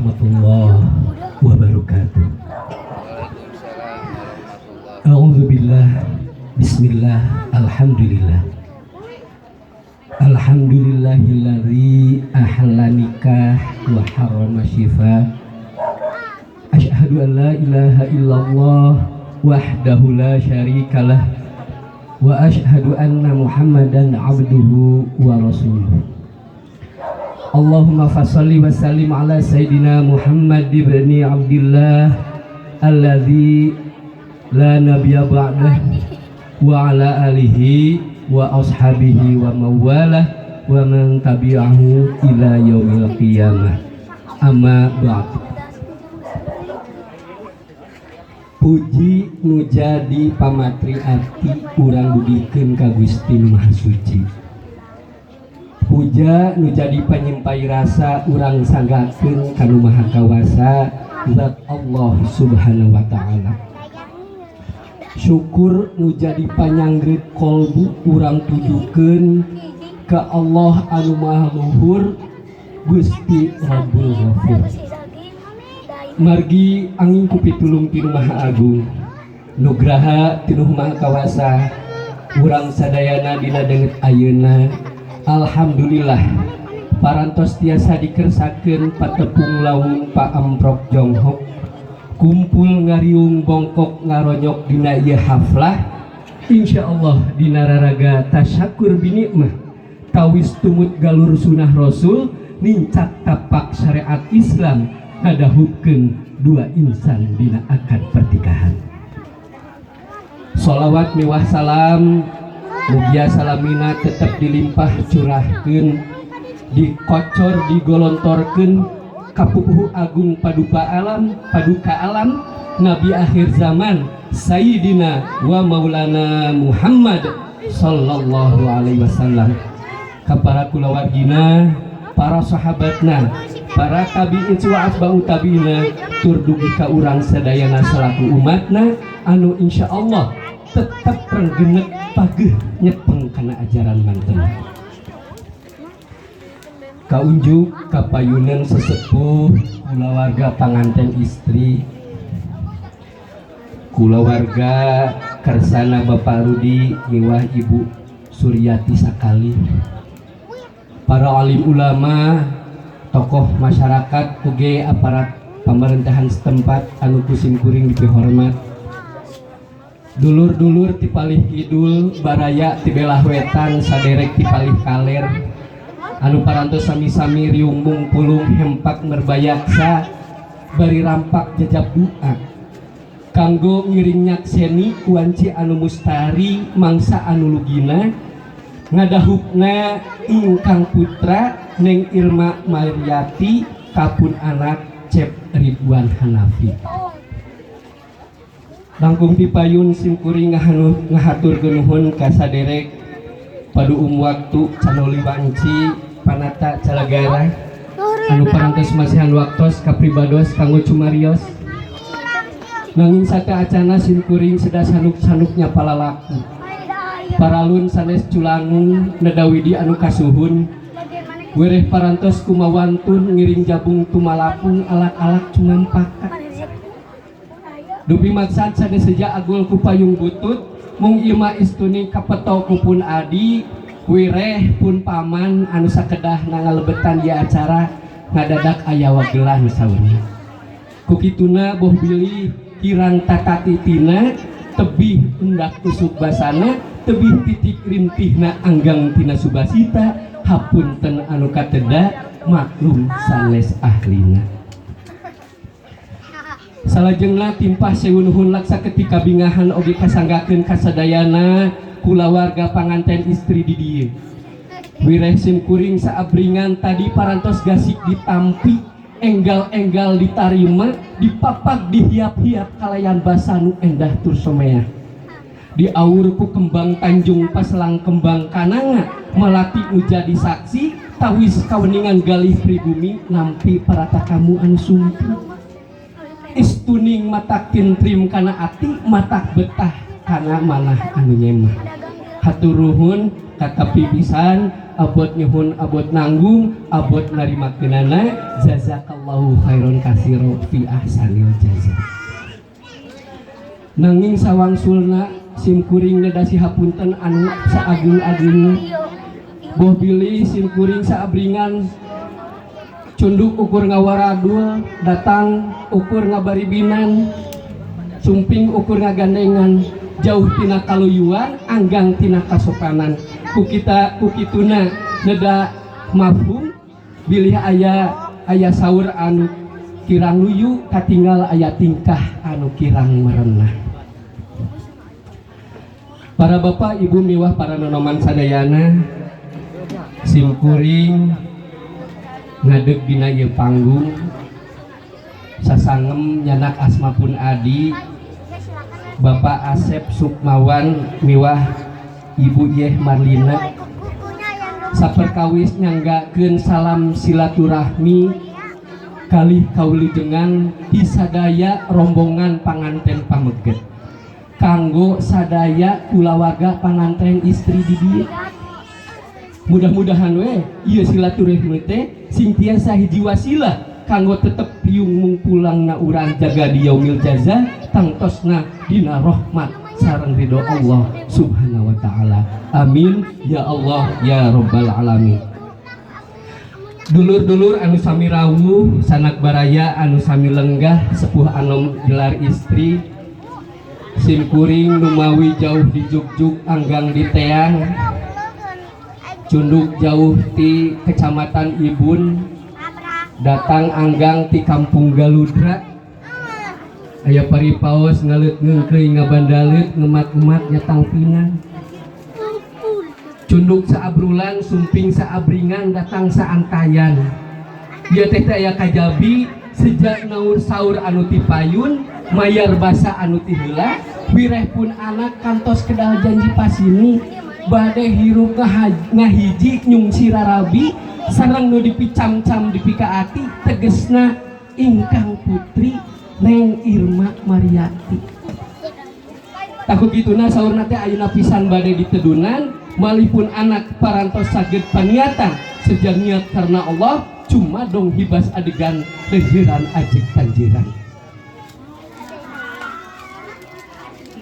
Warahmatullahi wabarakatuh. A'udzubillah, bismillah, alhamdulillah. Alhamdulillahilladzi ahalla nikah wa harrama syifa. Asyhadu an la ilaha illallah wahdahu la syarikalah wa asyhadu anna Muhammadan abduhu wa rasuluh. Allahumma fashalli wa sallim ala sayyidina Muhammad ibni Abdillah alladzi la nabiyya ba'dah wa ala alihi wa ashabihi wa mawalah wa man tabi'ahu ila yaumil qiyamah. Amma ba'd. Puji nu jadi pamatri ati urang dugikeun ka Gusti Nu Maha Suci. Puja nu jadi panyimpai rasa urang sanggakeun ka Nu Maha Kawasa zat Allah Subhanahu wa taala. Syukur nu jadi panyanggreut kolbu urang tujukeun ka Allah anu Maha Luhur Gusti Rabbul Ghafur. Margi angin ku pitulung ti Nu Maha Agung, nugraha ti Nu Maha Kawasa, urang sadayana dina danget ayeuna. Alhamdulillah parantos tiasa dikersakeun patepung lawung paamprok jonghok kumpul ngariung bongkok ngaronyok dina ieu haflah. Insyaallah dina raraga tasyakur binikmah tawis tumut galur sunah Rasul, nincak tapak syariat Islam, ngadahupkeun dua insan dina akad pernikahan. Sholawat miwah salam mugia salamina tetap dilimpah curahkeun, dikocor digolontorkeun ka pupuhu agung paduka alam, paduka alam, Nabi akhir zaman, Sayyidina wa Maulana Muhammad sallallahu alaihi wasallam, ka para kulawargina, para sahabatna, para tabi'in wa atba'u tabi'ina, tur dugi ka urang sadayana selaku umatna anu insyaallah tetep renggenek pageh nyepeng kana ajaran manten. Kaunjuk kapayunan sesepuh, kulawarga panganten istri, kulawarga kersana Bapak Rudi miwah Ibu Suryati sakali, para alim ulama, tokoh masyarakat uge aparat pemerintahan setempat anu ku simkuring dipihormat, dulur-dulur ti palih kidul, baraya ti belah wetan, saderek ti palih kaler anu parantos sami-sami riung mungpulung hempak merbayaksa bari rampak jajab doa kanggo ngiring nyakseni wanci anu mustari mangsa anu lugina ngadahupna ingkang putra Neng Irma Mariati kapun anak Cep Ridwan Hanafi. Langkung pipayun simkuring ngahatur nuhun ka saderek paduum waktu, canoli wanci, panata calagara anu parantos masihan waktos kapribados kanggo cumarios. Nanging sateuacana simkuring seda sanuk-sanuknya palalaku paralun sanes culangung nedawidi anu kasuhun wereh parantos kumawantun ngiring jabung tumalapung alak-alak cumampaka. Dupi maksad sanes seja agul ku payung butut mung ima istuni kapeto ku pun adi wireh pun paman anu sakedah ngalebetan di acara ngadadak aya wagelan saurna. Kukituna boh bilih kirang tatatitina tebih undak usuk basana tebih titik rintihna anggang tina subasita. Hapunten anu kateda, maklum sanes ahlina. Salajengna timpah sewu nuhun laksa ketika bingahan oge kasanggakeun kasadayana kulawarga panganten istri di dieu. Wireh simkuring saabringan tadi parantos gasik ditampi, enggal-enggal ditarima, dipapak dihiap-hiap kalayan basa nu endah tur someah, diaur ku kembang Tanjung paselang kembang kananga malati nu jadi saksi tawis kaweningan galih pribumi nampi parata kamu anu sumpi. Istuning matak tintrim kana ati, matak betah kana manah anu nyemah. Hatur nuhun katapi pisan, abot nyuhun, abot nanggung, abot narimakeunana. Jazakallahu khairan katsiro fi ahsanil jaza. Nanging sawangsulna sim kuring nedasi hapunten anu saageung-ageungna, boh bilih sim kuring saabringan cunduk ukur ngawaradul, datang ukur ngabaribinan, sumping ukur ngagandengan, jauh tina kaluyuan, anggang tina kasopanan. Ku kita ku kituna neda mafhum bilih aya aya saur anu kirang luyu, katinggal aya tingkah anu kirang merenah. Para bapak, ibu miwah para nonoman sadayana, simkuring ngadeg dina ieu panggung sasangem nyandak asma pun adi Bapak Asep Sukmawan miwah Ibu Yeh Marlina, saperkawis nyanggakeun salam silaturahmi kalih kaulijengan ti sadaya rombongan panganten pameget kanggo sadaya kulawarga panganten istri di dieu. Mudah-mudahan we ieu silaturahmi teh sing tiasa hiji wasilah kanggo tetep piung mungpulangna urang jaga di yaumil jaza, tangtosna dina rahmat sareng ridho Allah Subhanahu wa taala. Amin ya Allah ya rabbal alamin. Dulur-dulur anu sami rawuh, sanak baraya anu sami lenggah, sepuh anom gelar istri, simkuring numawi jauh di Jugjug anggang di Teang, cunduk jauh di Kecamatan Ibun, datang anggang ti Kampung Galudra. Aya paripaos ngaleut ngeungkeuy ngabandaleut ngemat-ngemat nyatang pinang, cunduk saabrulan, sumping saabringan, datang saantayan. Ieu teh teh aya kajabi sejak naur saur anu ti payun, mayar basa anu ti heula. Wireh pun anak kantos kedal janji pasini bade hirup ngahiji nyungsi rarabi sareng nu dipicamcam dipikaati, tegesna ingkang putri Neng Irma Mariati. Takut gituna saurna teh ayeuna pisan bade ditedunan. Malih pun anak parantos saged paniatan sejak niat karena Allah, cuma dong hibas adegan lehiran ajeg tanjiran.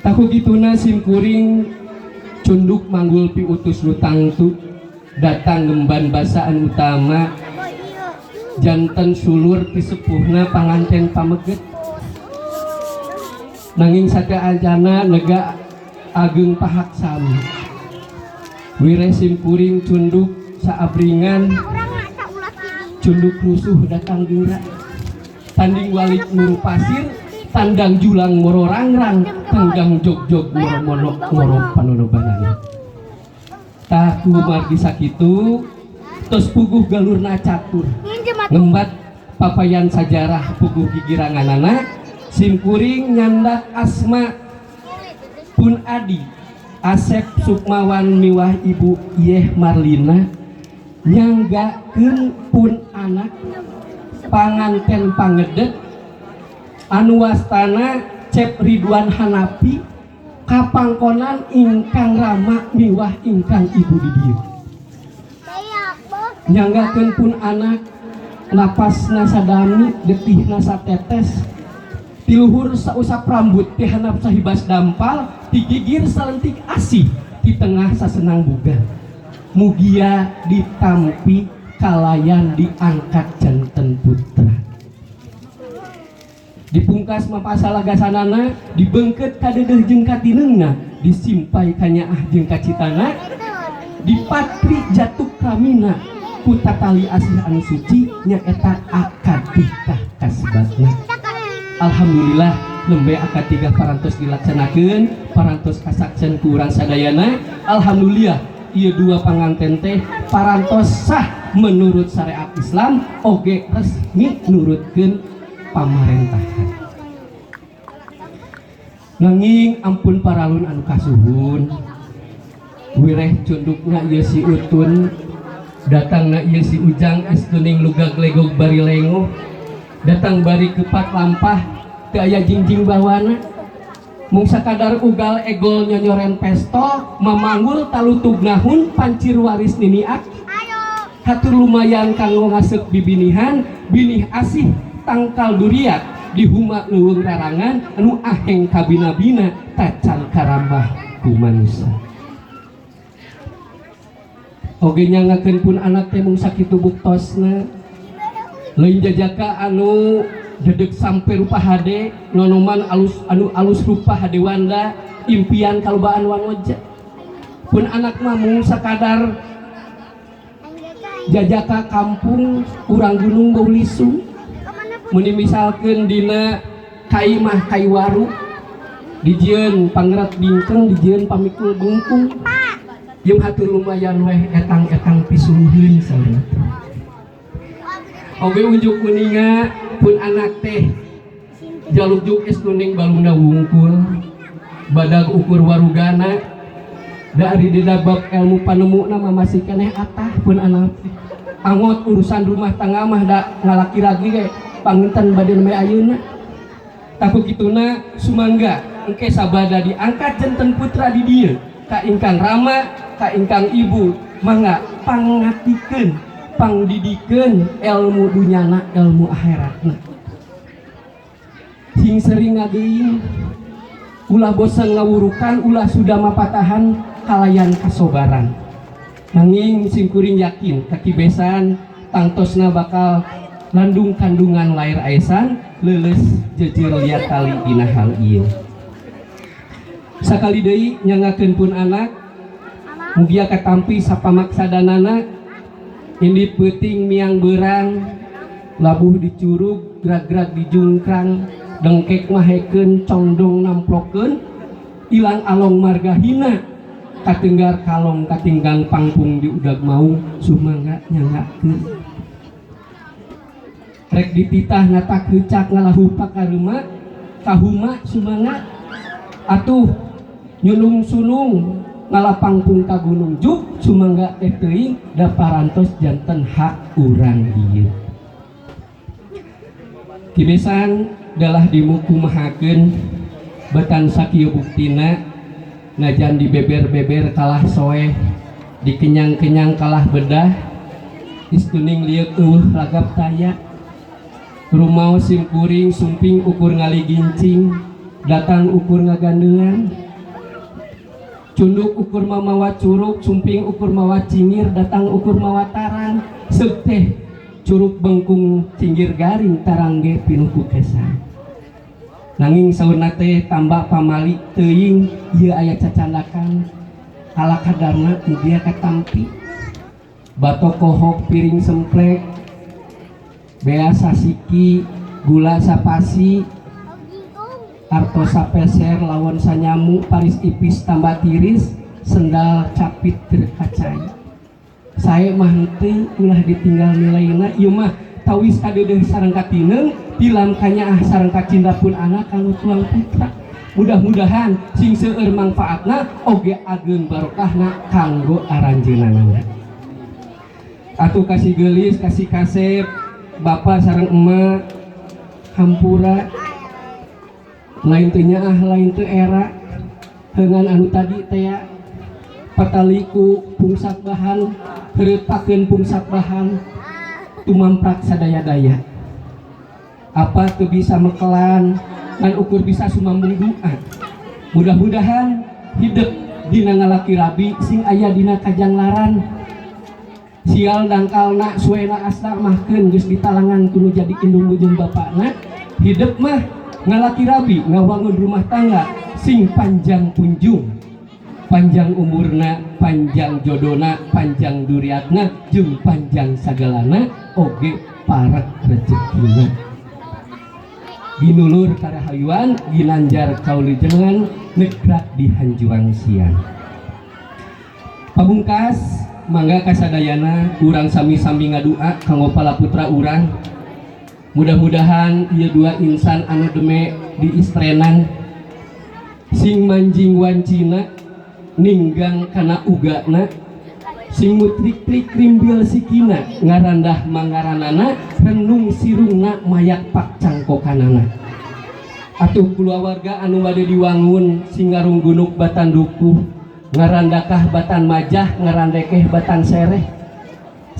Takut gituna simkuring cunduk manggul piutus nu tangtu, datang ngemban basaan utama janten sulur pisepuhna panganten pameget. Nanging sateuacanna nega ageng pahak sami wireh simkuring cunduk saabringan, cunduk rusuh datang geura, tanding walik muru pasir, tandang julang moro rangrang, tenggang jog-jog moro monok moro panonobanana. Tah kumargi sakitu tos puguh galurna catur ngembat papayan sajarah puguh gigiranganana, simkuring nyandak asma pun adi Asep Sukmawan miwah Ibu Yeh Marlina nyanggakeun pun anak panganten pangedet anu wastana Cep Ridwan Hanapi kapangkonan ingkang rama miwah ingkang ibu di dieu. Nyanggakeun pun anak napasna sadami, getihna satetes, tiluhur sausap rambut, ti handap sahibas dampal, ti gigir salentik asih, di tengah sasenang buga. Mugia ditampi kalayan diangkat janten putra. Dipungkas mapasala gasanana, dibengket kadedeh jeung katineungna, disimpai kanyaah jeung kacitana, dipatri jatuh kamina ku tatali asih anu suci, nyaeta akad nikah kasebutna. Alhamdulillah nembe akad nikah parantos dilaksanakeun, parantos kasaksen ku urang sadayana. Alhamdulillah ieu dua panganten teh parantos sah menurut syariat Islam oge resmi nurutkeun pamarentahan. Nanging ampun paralun anu kasuhun, wireh cundukna ieu si Utun, datangna ieu si Ujang istuning lugag legog bari lengoh, datang bari kepat lampah teu aya jingjing bawana. Mung sakadar ugal egol nyonyoren pestol, mamanggul talutug nahun pancir waris nini aki. Hatur lumayan kanggo ngaseuk bibinihan, binih asih tangkal duriat di huma leuweung rarangan anu aheng kabina-bina tacan karambah ku manusia. Oge nyangakeun pun anak teh mung sakitu buktosna, lain jajaka anu dedek sampai rupa hade nonoman alus, anu alus rupa hade wanda impian kalobaan wanoja. Pun anak mah mung sakadar jajaka kampung urang gunung bau lisu. Muni misalkeun dina kai mah kai waru, dijieun panggerak bingkeng, dijieun pamikul bungkung. Jeung hatur lumayan weh etang-etang pisuluheun saurna. Oge unjuk kuninga pun anak teh jaluk es kuning balungna wungkul, badag ukur warugana. Dari dina bab ilmu panemu mah masih keneh atah pun anak teh. Angot urusan rumah tangga mah da ngalaki lagi ge panginten bade nembe ayeuna. Taku kituna sumangga engke sabada diangkat janten putra di dieu ka ingkang rama, ka ingkang ibu, mangga pangatikeun, pangdidikeun ilmu dunyana, ilmu akhiratna. Sing sering ngageuing, ulah bosen ngawurukan, ulah sudah mapatahan kalayan kasobaran. Nanging simkuring yakin kakibesan tangtosna bakal landung kandungan lahir aesan leuleus jejer liat tali dina hal ieu. Sakali deui nyangakeun pun anak, mugia katampi sapamaksadanana. Indit peuting miang beurang, labuh di curug, grag-grag di jungkrang, dengkek mahekeun, condong namplokeun, ilang along marga hina, katenggar kalong katinggang pangpung di udag maung. Sumangga nyanggakeun, rek dititah natak heucak ngalahupak ka kahuma, sumangga atuh. Nyunung sunung ngalapangpung ka gunung juk, sumangga teh teuing da parantos janten hak urang dieu. Kibesan dalah dimukumahakeun betan sakieu buktina, najan dibeber-beber kalah soeh, dikenyang-kenyang kalah bedah, istuning lieuk eueuh lagap taya. Rumaos simkuring sumping ukur ngaligincing, datang ukur ngagandelan, cunduk ukur mamawa curug, sumping ukur mawa cingir, datang ukur mawa tarang. Seuk teh curug bengkung, cinggir garing, tarang ge pinuh ku kesan. Nanging saurna teh tambah pamali teuing ieu aya cacandakan ala kadarna, mugia katampi. Bato kohok piring semplek, bea sasiki, gula sapasi, artos sapeser lawan sanyamu, paris ipis tambah tiris, sendal capit terkacai. Saya mah henteu, ulah ditinggal nilaina ieu mah tawis kadeudeuh sareng katineung, tilam kanyaah sareng kacinda pun anak kanggo tuang putra. Mudah-mudahan sing seueur manfaatna oge ageung barokahna kanggo aranjeunana. Atuh kasih geulis, kasih kasep, bapak sareng emak, hampura lain teu nyaah, lain teu era dengan anu tadi teh ya, pataliku pungsak bahan, heureutakeun pungsak bahan, tumamprak sadaya-daya. Apa tuh bisa mekelan ngan ukur bisa sumambung doa. Mudah-mudahan hidup dina ngalaki rabi sing aya dina kajanglaran. Sial dangkalna suena asna mahkeun geus ditalangan kudu jadi indung jeung bapakna. Hidup mah ngalaki rabi, ngawangun rumah tangga sing panjang punjung, panjang umurna, panjang jodona, panjang duriatna, jeung panjang sagalana oge parek rezekina. Ginulur karahayuan, ginanjar kaulijengan, negrak di hanjuang siang. Pamungkas, mangga kasadayana urang sami-sami ngadua kanggo pala putra urang. Mudah-mudahan ieu dua insan anu deme diistrenan sing manjing wancina, ninggang kana ugana, sing mutrik-trik rimbil sikina, ngarandah mangaranana, renung sirungna mayak pak cangkokanana. Atuh kulawarga anu bade diwangun sing ngarunggunuk batan dukuh, ngarandakah batan majah, ngarandekeh batan sereh,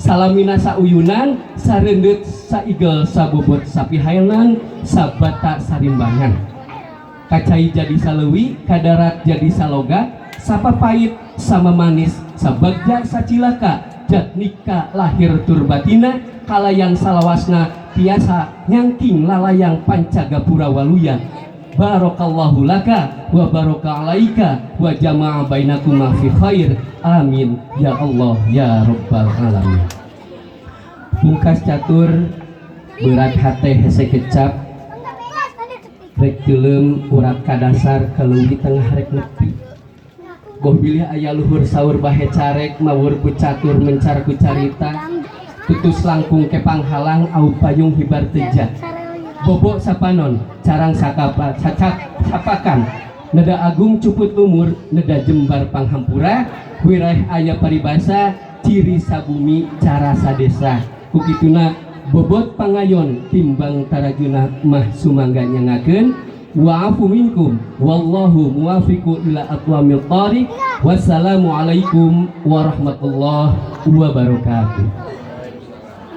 salamina sauyunan, sareundeut, saigel, sabobot, sapihaenan, sabata sarimbangan, kacai jadi saleuwi, kadarat jadi saloga, sapapait sama manis, sabagja sacilaka, jatnika lahir tur batina, kalayan salawasna tiasa nyangking lalayang pancagapura waluya. Barakallahu laka wa baraka alaika wa jama'a bainakuma fi khair. Amin ya Allah ya rabbal alamin. Pungkas catur, berat hate hese kecap, rek teuleum urat kadasar kaleuwi tengah rek nepi. Goh bilih aya luhur saur bahe carek, mawur ku catur, mencar ku carita, tutus langkung kepang halang au payung hibar teja, bobok sapanon carang sakapa cacak sapakan, neda agung cuput lumur, neda jembar panghampura. Wireh aya paribasa ciri sabumi cara sadesa, kukituna bobot pangayon timbang tarajuna mah sumangga nyangakeun. Wa'afu minkum, wallahu muwafiqu ila aqwamil thariq. Wassalamualaikum warahmatullahi wabarakatuh.